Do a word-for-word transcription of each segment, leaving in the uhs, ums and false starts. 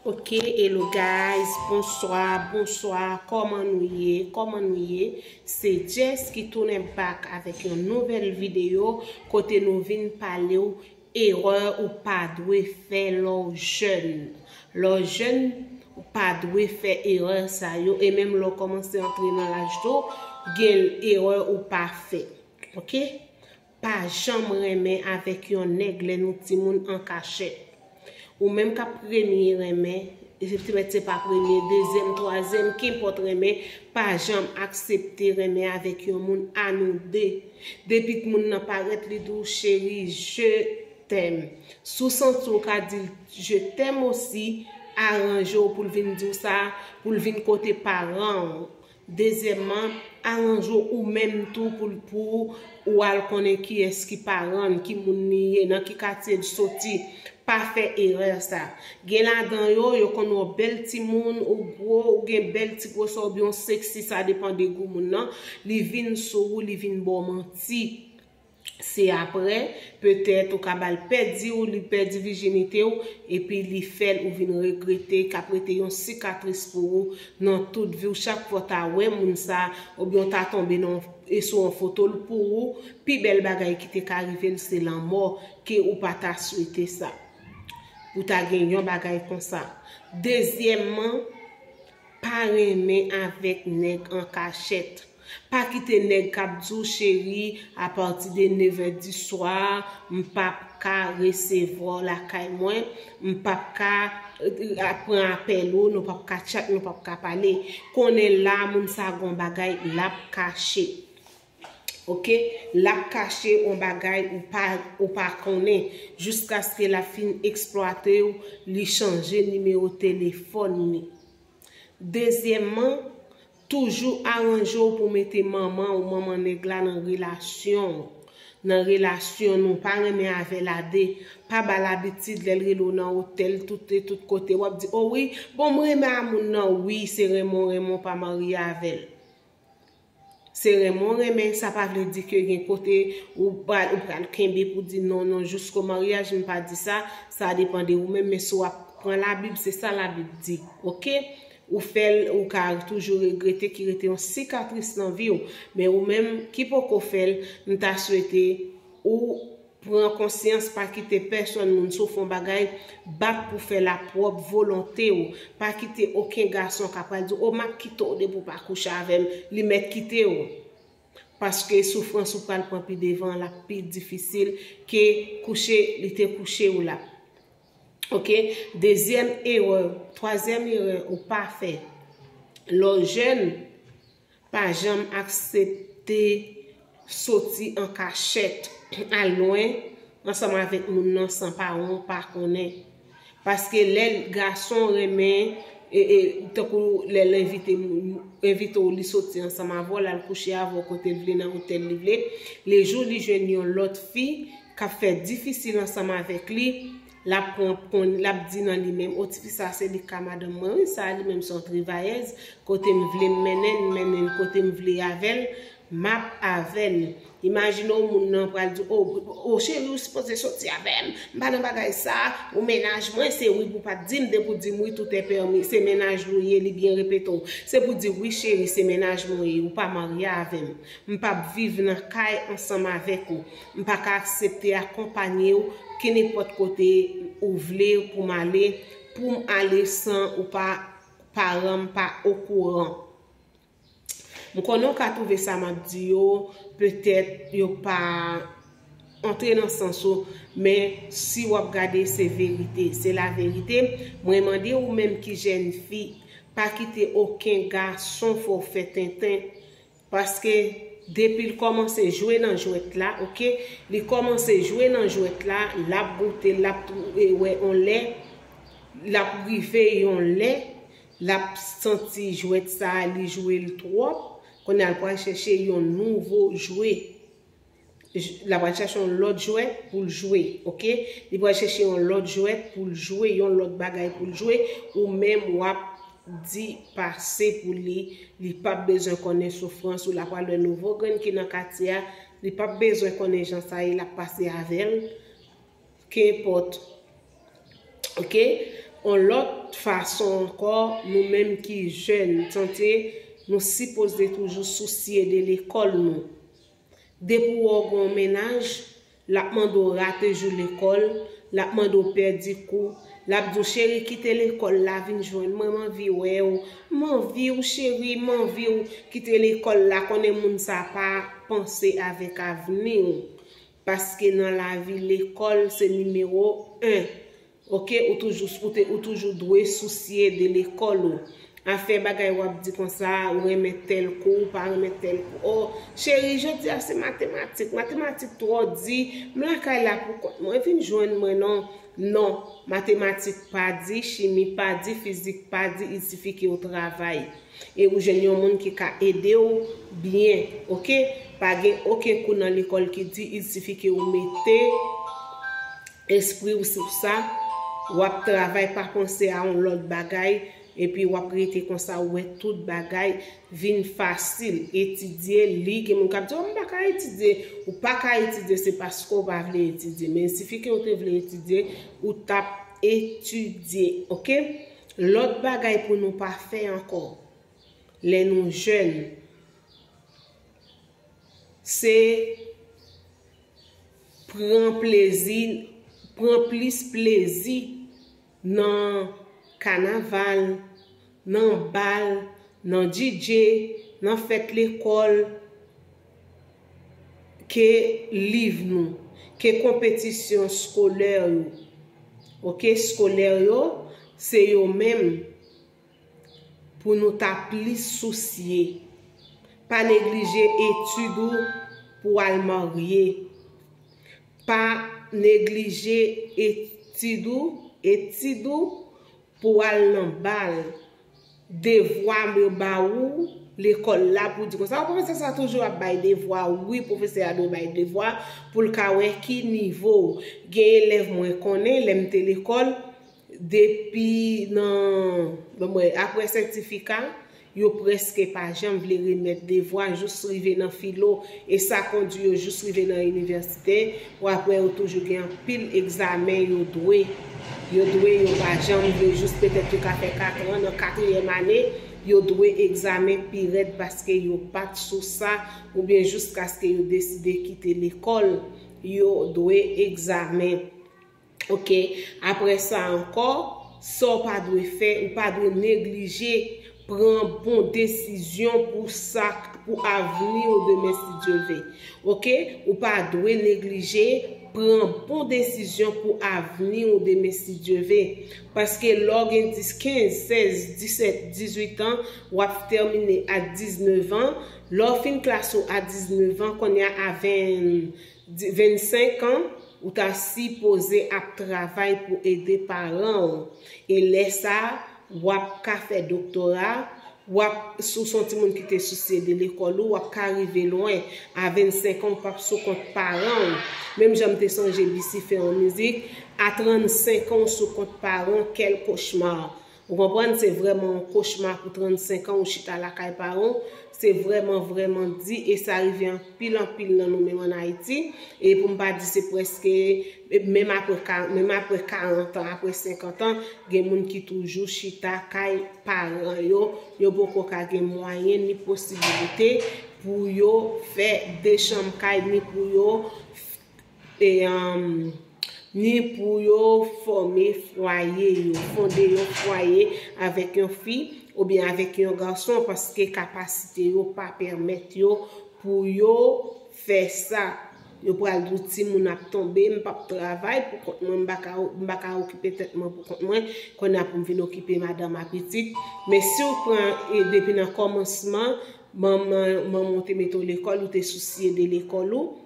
Ok, hello guys, bonswa, bonswa, kòman nou ye, kòman nou ye? Se Jess ki tounen back avèk yon nouvèl videyo kote nou vin pale w erè ou pa dwe fè lè w jèn. Lè w jèn, ou pa dwe fè erè sa yo, e menm lè w kòmanse antre nan laj tou, gen erè ou pa fè. Ok? Pa janm renmen avèk yon nèg lè nou timoun an kachèt. Ou menm k ap premye renmen, se petèt se pa premye, dezyèm, twazyèm, kenpòt renmen, pa janm aksepte renmen avèk yon moun a nou de. Depi moun nan parèt, li di w, cheri, je t'aime. Si w santi w ka di l, je t'aime osi, aranje w pou l vin di w sa, pou l vin kote paran w. Dezyèmman, aranje w ou menm tou pou, pou ou al konnen kiyès ki paran l, ki moun li ye, nan ki katye l soti. Pa fè erè sa. Gen ladan yo, yo konn wè w bèl timoun, ou gwo, ou gen bèl ti gwosè, oubyen w seksi, sa depann de gou moun nan. Li vin sou ou, li vin ba w manti. Se apre, petèt, ou ka ba l pèdi w, li pèdi vijinite w, epi li fè l ou vin regrete, k ap rete yon sikatris pou ou nan tout vi w. Chak fwa w ta wè moun sa, oubyen w ta tonbe nan, e sou yon foto l pou ou, pi bèl bagay ki te ka rive l, se lanmò, ke ou pa ta swete sa. Ou ta gen yon bagay konsa. Dezyèmman, pa renmen avèk nèg an kachèt. Pa kite nèg k ap di w, cheri, apati de nevè di swa, m p ap ka resevwa w lakay mwen, m p ap ka, eh, pran apèl ou, nou p ap ka chat, nou p ap ka pale. Konnen la, moun sa gon bagay l ap kache. Ok? L ap kache yon bagay ou pa, ou pa konnen, jiskaske l ap fin eksplwate w, li chanje nimewo telefòn li. Dezyèmman, toujou aranje w pou mete manman ou manman nèg la nan relasyon w. Nan relasyon nou, pa renmen avè l a de. Pa ba l abitid lè l rele w nan otèl, tout, tout kote. W ap di, o wi, bon, m renmen a moun nan, wi, se renmen w renmen w pa marye avè l. Se renmen w renmen, sa pa vle di ke gen kote ou pral, ou pral kenbe pou di non, non, jisko maryaj, m pa di sa, sa depann de ou menm, men si w ap pran Labib, se sa Labib di, ok? Ou fè l, ou ka toujou regrete, ki rete yon sikatris nan vi w. Men ou menm ki poko fè l, m ta swete ou pran konsyans, pa kite pèsonn moun, si w fè yon bagay, bat pou fè l a pwòp volonte w. Pa kite okenn gason ka pral di w, o, m ap kite w depi w pa kouche avè m, li mèt kite w. Paske soufrans ou pral pran pi devan, l ap pi difisil ke kouche li te kouche w la. Ok? Dezyèm erè, twazyèm erè ou pa fè. Lè w jèn, pa janm aksepte soti an kachèt, al lwen, ansanm avèk moun nan san paran w pa konnen. Paske lè gason renmen, e, e, tankou lè l envite moun, envite w, li soti ansanm avè w, l al kouche avè w kote l vle, nan otèl li vle. Lejou li jwenn yon lòt fi k ap fè difisil ansanm avèk li, l ap pran, pran, l ap di nan li menm, o, tifi sa se li k ka madanm mwen, wi, sa li menm se yon trevayèz, kote m vle m mennen l, m mennen l, kote m vle avè l, m ap avè l. Imajine w moun nan pral di, o, o cheri, ou sipoze soti avè m, m pa nan bagay sa, ou mennaj mwen, se wi pou w pa t di m, depi w di m wi, tout est permis, se mennaj li w ye, li byen repete w. Se pou di, wi cheri, se mennaj mwen w ye, ou pa marye avè m. M p ap viv nan kay ansanm avèk ou. M pa ka aksepte akonpanye w kenenpòt kote ou vle pou m ale, pou m ale san ou pa, paran m pa okouran. M konnen w ka twouve sa m ap di yo, petèt yo pa antre nan sans ou, men si w ap gade, se verite, se laverite. Mwen mande ou menm ki jèn fi, pa kite okenn gason fè w fè tenten. Paske depi l kòmanse jwe nan jwèt la, ok, li kòmanse jwe nan jwèt la, l ap goute, l ap tou-, e, wè yon lè, l ap rive yon lè, l ap santi jwèt sa a, li jwe l twòp, kounye a l pral chèche yon nouvo jwe. J-, l ap al chèche yon lòt jwèt pou l jwe, ok? Li pral chèche yon lòt jwèt pou l jwe, yon lòt bagay pou l jwe, ou menm w ap di pase pou li, li p ap bezwen konnen soufrans ou, l ap pral wè nouvo grenn ki nan katye a, li p ap bezwen konnen jan sa ye, l ap pase avè l, kenpòt. Ok? Yon lòt fason ankò, nou menm ki jèn, tande, nou sipoze toujou sousye de lekòl nou. Depi w wè w gen yon mennaj, l ap mande w rate jou lekòl, l ap mande w pèdi kou, l ap di w, "Cheri, kite lekòl la, vin jwenn mwen, m anvi wè w, m anvi w, cheri, m anvi w." Kite lekòl la, konnen moun sa pa panse avèk avni w. Paske nan lavi, lekòl se nimewo en. Oke, ou toujou, ou te, ou toujou dwe sousye de lekòl ou. Afè bagay w ap di konsa, ou renmen tèl kou, ou pa renmen tèl kou. Oh, cheri, jodi a se matematik. Matematik twò di, m lakay la pou kont mwen, vin jwenn mwen non. Non, matematik pa di, chimi pa di, fizik pa di, il sifi ke ou travay. E ou jwenn yon moun ki ka ede w byen, oke? Pa gen okenn kou nan lekòl ki di, il sifi ke ou mete espri w sou sa, w ap travay, pa panse a yon lòt bagay, epi w ap rete konsa, ou wè tout bagay vin fasil. Etidye, li, gen moun k ap di, "Oh, m pa ka etidye." Ou pa ka etidye, se paske w pa vle etidye. Men sifi ke w te vle etidye, ou t ap etidye, oke? Lòt bagay pou nou pa fè ankò, lè nou jèn, se pran plezi, pran plis plezi nan kanaval, nan bal, nan D J, nan fèt lekòl, ke liv nou, ke konpetisyon skolè yo. Oke, skolè yo, se yo menm pou nou ta plis sousye. Pa neglije etid ou pou al marye. Pa neglije etid ou, etid ou pou al nan bal. Devwa yo ba ou lekòl la pou di konsa, "Oh, pwofesè sa toujou ap bay devwa." Wi, pwofesè a dwe bay devwa pou l ka wè ki nivo w. Gen elèv mwen konnen, lè m te lekòl, depi nan, bon, mwen, apre sètifika, yo prèske pa janm vle remèt devwa, jis rive nan filo, e sa kondui yo jis rive nan inivèsite, w ap wè yo toujou gen anpil egzamen yo dwe, yo dwe, yo pa janm vle, jis petèt yo ka fè katran, nan katriyèm ane, yo dwe egzamen pi rèd paske yo pa t sou sa, oubyen jiskaske yo deside kite lekòl, yo dwe egzamen. Oke, apre sa ankò, sa w pa dwe fè, ou pa dwe neglije pran bon desizyon pou sa, pou avni w demen si Dye ve. Oke, ou pa dwe neglije pran bon desizyon pou avni w demen si Dye ve. Paske lè w gen dis, kenz, sèz, disèt, dizuit an, w ap tèmine a diznèf an. Lè w fin klas ou a diznèf an, kounye a a ven, vennsenk an, ou ta sipoze ap travay pou ede paran w. E lè sa, w ap ka fè doktora, w ap, si w se yon timoun ki te sousye de lekòl ou, w ap ka rive lwen. A vennsenk an, ou p ap sou kont paran w. Menm jan m te sonje Bisi fè yon mizik, a trannsenk an, ou sou kont paran w, quel cauchemar. Ou konprann, se vrèman yon kochma pou trannsenk an ou chita lakay paran w. Se vrèman, vrèman di, e sa rive anpil, anpil nan nou menm ann Ayiti. E pou m pa di se prèske, menm apre ka-, menm apre karant an, apre senkant an, gen moun ki toujou chita kay paran yo. Yo poko ka gen mwayen ni posibilite pou yo fè de chanm kay, ni pou yo e, um, ni pou yo fòme fwaye yo, fonde yon fwaye avèk yon fi oubyen avèk yon gason, paske kapasite yo pa pèmèt yo pou yo fè sa. Yo pral di w, "Timoun ap tonbe, m p ap travay pou kont mwen, m pa ka, m pa ka okipe tèt mwen pou kont mwen, kounye a pou m vin okipe madanm ak pitit." Men si w pran, e, depi nan kòmansman, manman, manman w te mete w lekòl, ou te sousye de lekòl ou,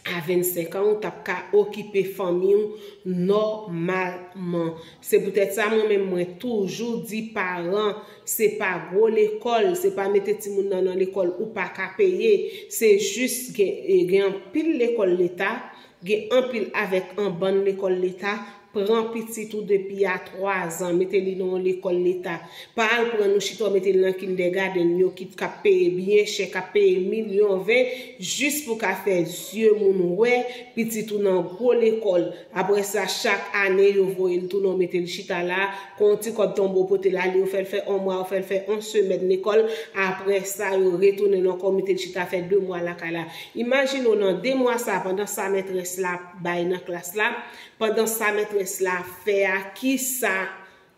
a vennsenk an, ou t ap ka okipe fanmi w nòmalman. Se poutèt sa, mwen menm, mwen toujou di paran, se pa gwo lekòl, se pa mete timoun nan nan lekòl ou pa ka peye. Se jis gen, e, gen anpil lekòl leta, gen anpil avèk an bann lekòl leta, Pran pitit ou depi a twa zan, mete li nan yon lekòl leta. Pa al pran nou chita w mete li nan kindergarten yo ki k ap peye byen chè, k ap peye milyon ven, jis pou ka fè zye moun wè pitit ou nan gwo lekòl. Apre sa, chak ane, yo voye l tounen, yo mete l chita la, kon yon ti kòb tonbe, yo pote l ale, yo fè l fè yon mwa, yo fè l fè yon semèn lekòl. Apre sa, yo retounen l ankò, yo mete l chita fè de mwa lakay la. Imajine w nan de mwa sa, pandan sa mètrès la bay nan klas la, pandan sa mètrès la fè a, kisa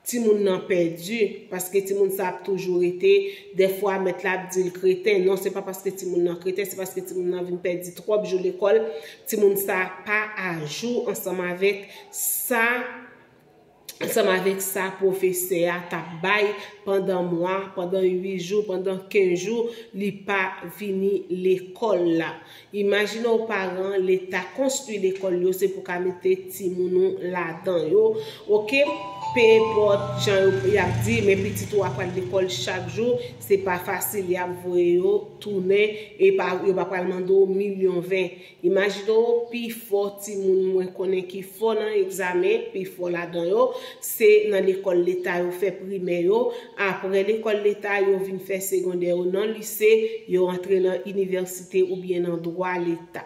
timoun nan pèdi? Paske timoun sa ap toujou rete, dèfwa mèt la ap di l kreten. Non, se pa paske timoun nan kreten, se paske timoun nan vin pèdi twòp jou lekòl. Timoun sa pa ajou ansanm avèk sa, ansanm avèk sa pwofesè a t ap bay pandan mwa, pandan uit jou, pandan kenz jou, li pa vini lekòl la. Imajine w paran, leta konstwi lekòl yo, se pou ka mete timoun ou ladan yo. Oke? Pe enpòt jan yo, y ap di, men pitit ou a pral lekòl chak jou, se pa fasil, y ap voye yo tounen, e pa, yo pa pral mande w milyon ven. Imajine w, pifò timoun mwen konnen ki fò nan egzamen, pifò ladan yo, se nan lekòl leta yo fè primè yo. Apre lekòl leta, yo vin fè segondè yo nan lise, yo antre nan inivèsite oubyen nan dwa leta.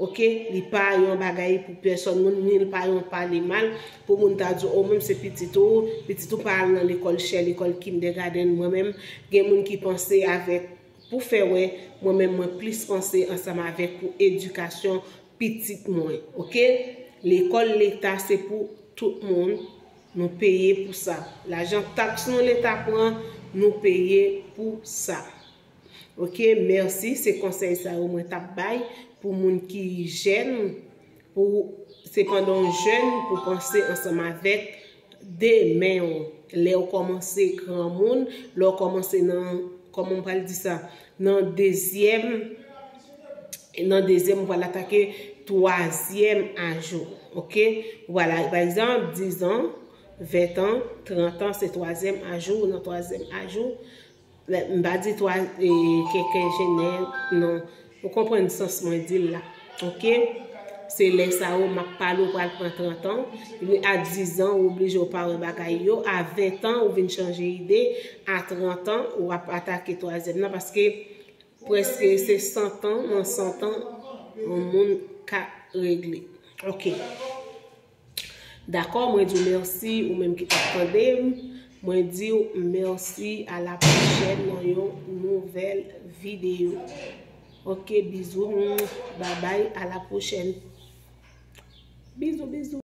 Oke? Li pa yon bagay pou pèsòn moun, ni li pa yon pale mal pou moun ta di, o, mwen se pitit ou, pitit ou pa al nan lekòl chè, lekòl kindergarten. Mwen menm, gen moun ki panse avèk, pou fè wè, mwen menm, mwen plis panse ansanm avèk pou edikasyon pitit mwen. Oke? Lekòl leta se pou tout moun, nou peye pou sa. Lajan taks nou leta pran, nou peye pou sa. Oke, mèsi. Se konsèy sa yo mwen t ap bay pou moun ki jèn, pou se pandan w jèn pou panse ansanm avèk demen w. Lè w kòmanse granmoun, lè w kòmanse nan, kòman m pral di sa, nan dezyèm, nan dezyèm, ou pral atake twazyèm aj ou. Oke? Vwala, pa egzanp, dizan, ventan, trantan, se twazyèm aj ou, nan twazyèm aj ou, m pa di twa, e, kenkenjenè, non. Ou konprann sans mwen di l la. Oke? Se lè sa yo m ap pale, ou pral pran trantan. A dizan, ou oblije ou pa wè bagay yo. A ventan, ou vin chanje ide. A trantan, ou ap atake twazyèm nan, paske prèske se santan, nan santan, yon moun ka regle. Oke. Dakò, mwen di w mèsi, ou menm ki t ap tande m. Mwen di w mèsi, a la pwochèn nan yon nouvèl videyo. Oke, bizou, babay, a la pwochèn. Bizou, bizou.